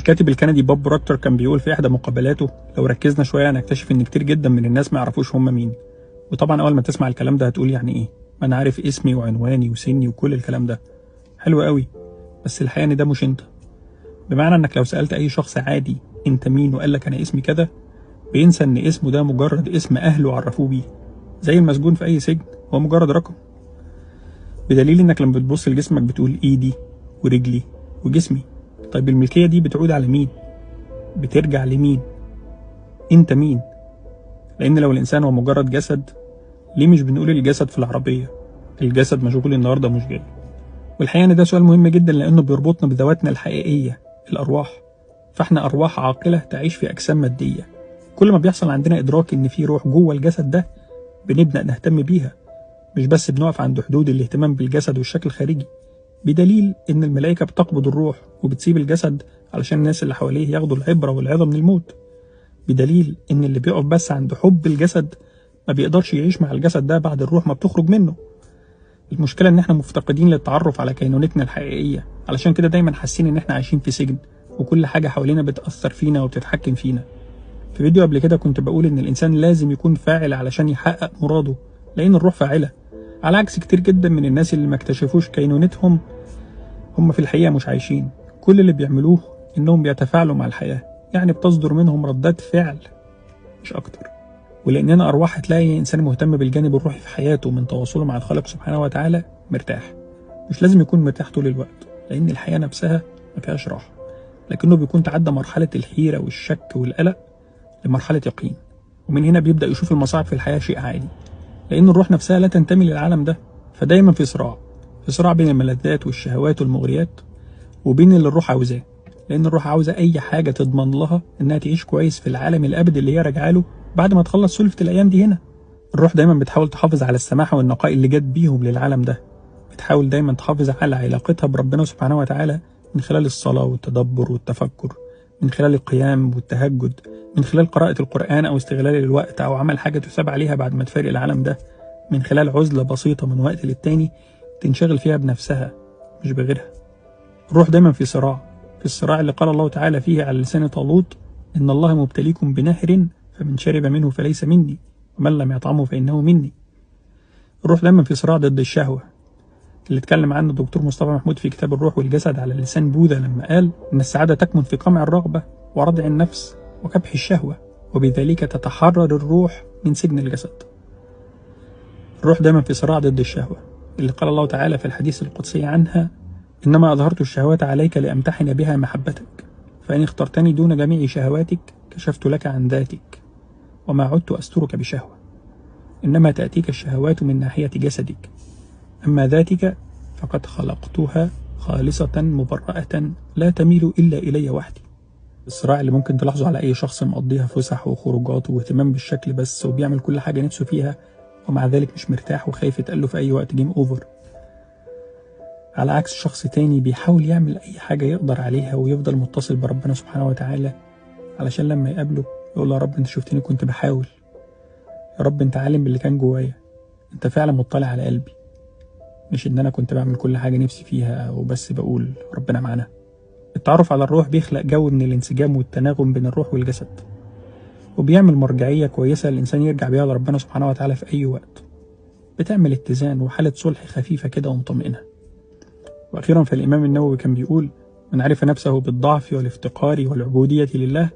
الكاتب الكندي بوب بروكتر كان بيقول في إحدى مقابلاته: لو ركزنا شوية هنكتشف إن كتير جدا من الناس ما يعرفوش هم مين. وطبعا أول ما تسمع الكلام ده هتقول يعني إيه؟ ما أنا عارف اسمي وعنواني وسني وكل الكلام ده، حلو قوي، بس الحقيقة إن ده مش أنت. بمعنى إنك لو سألت أي شخص عادي أنت مين وقال لك أنا اسمي كذا، بينسى إن اسمه ده مجرد اسم أهله عرفوه بيه، زي المسجون في أي سجن هو مجرد رقم. بدليل إنك لما بتبص لجسمك بتقول إيدي ورجلي وجسمي. طيب الملكية دي بتعود على مين؟ بترجع لمين؟ انت مين؟ لان لو الانسان هو مجرد جسد، ليه مش بنقول الجسد في العربية؟ الجسد مشغول النهاردة مش جاي. والحقيقة ان ده سؤال مهم جدا لانه بيربطنا بذواتنا الحقيقية، الارواح. فاحنا ارواح عاقلة تعيش في اجسام مادية. كل ما بيحصل عندنا ادراك ان في روح جوه الجسد ده بنبدأ نهتم بيها، مش بس بنقف عند حدود الاهتمام بالجسد والشكل الخارجي. بدليل إن الملائكة بتقبض الروح وبتسيب الجسد علشان الناس اللي حواليه ياخدوا العبرة والعظة من الموت. بدليل إن اللي بيقف بس عند حب الجسد ما بيقدرش يعيش مع الجسد ده بعد الروح ما بتخرج منه. المشكلة إن إحنا مفتقدين للتعرف على كينونتنا الحقيقية، علشان كده دايما حاسين إن إحنا عايشين في سجن وكل حاجة حوالينا بتأثر فينا وبتتحكم فينا. في فيديو قبل كده كنت بقول إن الإنسان لازم يكون فاعل علشان يحقق مراده، لأن الروح فاعلة، على عكس كتير جدا من الناس اللي ما اكتشفوش كينونتهم. هم في الحقيقة مش عايشين، كل اللي بيعملوه إنهم بيتفاعلوا مع الحياة، يعني بتصدر منهم ردات فعل مش أكتر. ولأننا أرواح، هتلاقي إنسان مهتم بالجانب الروحي في حياته من تواصله مع الخالق سبحانه وتعالى مرتاح. مش لازم يكون مرتاح طول الوقت، لأن الحياة نفسها ما فيهاش راحة، لكنه بيكون تعدى مرحلة الحيرة والشك والقلق لمرحلة يقين، ومن هنا بيبدأ يشوف المصاعب في الحياة شيء عادي، لأن الروح نفسها لا تنتمي للعالم ده. فدايما في صراع، في صراع بين الملذات والشهوات والمغريات وبين اللي الروح عاوزاه، لأن الروح عاوزة أي حاجة تضمن لها إنها تعيش كويس في العالم الأبدي اللي هي راجعه له بعد ما تخلص سلفة الأيام دي هنا. الروح دايما بتحاول تحافظ على السماحة والنقاء اللي جت بيهم للعالم ده، بتحاول دايما تحافظ على علاقتها بربنا سبحانه وتعالى من خلال الصلاة والتدبر والتفكر، من خلال القيام والتهجد، من خلال قراءة القرآن أو استغلال الوقت أو عمل حاجة تثاب عليها بعد ما تفارق العالم ده، من خلال عزلة بسيطة من وقت للتاني تنشغل فيها بنفسها مش بغيرها. الروح دايما في صراع، في الصراع اللي قال الله تعالى فيه على لسان طالوت: إن الله مبتليكم بنهر فمن شرب منه فليس مني ومن لم يطعمه فإنه مني. الروح دايما في صراع ضد الشهوة اللي اتكلم عنه الدكتور مصطفى محمود في كتاب الروح والجسد على لسان بوذا لما قال إن السعادة تكمن في قمع الرغبة وردع النفس وكبح الشهوة، وبذلك تتحرر الروح من سجن الجسد. الروح دايما في صراع ضد الشهوة اللي قال الله تعالى في الحديث القدسي عنها: إنما أظهرت الشهوات عليك لأمتحن بها محبتك، فإن اخترتني دون جميع شهواتك كشفت لك عن ذاتك، وما عدت أسترك بشهوة. إنما تأتيك الشهوات من ناحية جسدك، أما ذاتك فقد خلقتها خالصة مبرأة لا تميل إلا إلي وحدي. الصراع اللي ممكن تلاحظه على أي شخص مقضيها فسح وخروجات واهتمام بالشكل بس، وبيعمل كل حاجة نفسه فيها، ومع ذلك مش مرتاح وخايف يتقله في أي وقت game over. على عكس شخص تاني بيحاول يعمل أي حاجة يقدر عليها ويفضل متصل بربنا سبحانه وتعالى، علشان لما يقابله يقول له: يا رب أنت شفتني كنت بحاول، يا رب أنت عالم باللي كان جوايا، أنت فعلا مطلع على قلبي، مش إن أنا كنت بعمل كل حاجة نفسي فيها وبس بقول ربنا معانا. التعرف على الروح بيخلق جو من الانسجام والتناغم بين الروح والجسد، وبيعمل مرجعية كويسة الإنسان يرجع بيها لربنا سبحانه وتعالى في أي وقت، بتعمل اتزان وحالة صلح خفيفة كده ومطمئنة. وأخيرا فالإمام النووي كان بيقول: من عرف نفسه بالضعف والافتقار والعبودية لله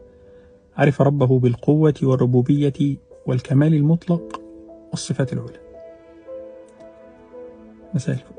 عرف ربه بالقوة والربوبية والكمال المطلق والصفات العلى. مساء الفل.